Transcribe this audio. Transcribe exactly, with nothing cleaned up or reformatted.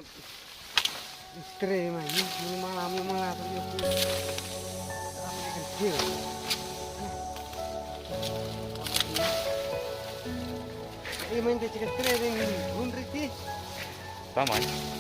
Stre mai ni, mala mala mala tu dia tu. Apa dia kecil? Eh, main tak cakap stre ni, hundred ti. Taman.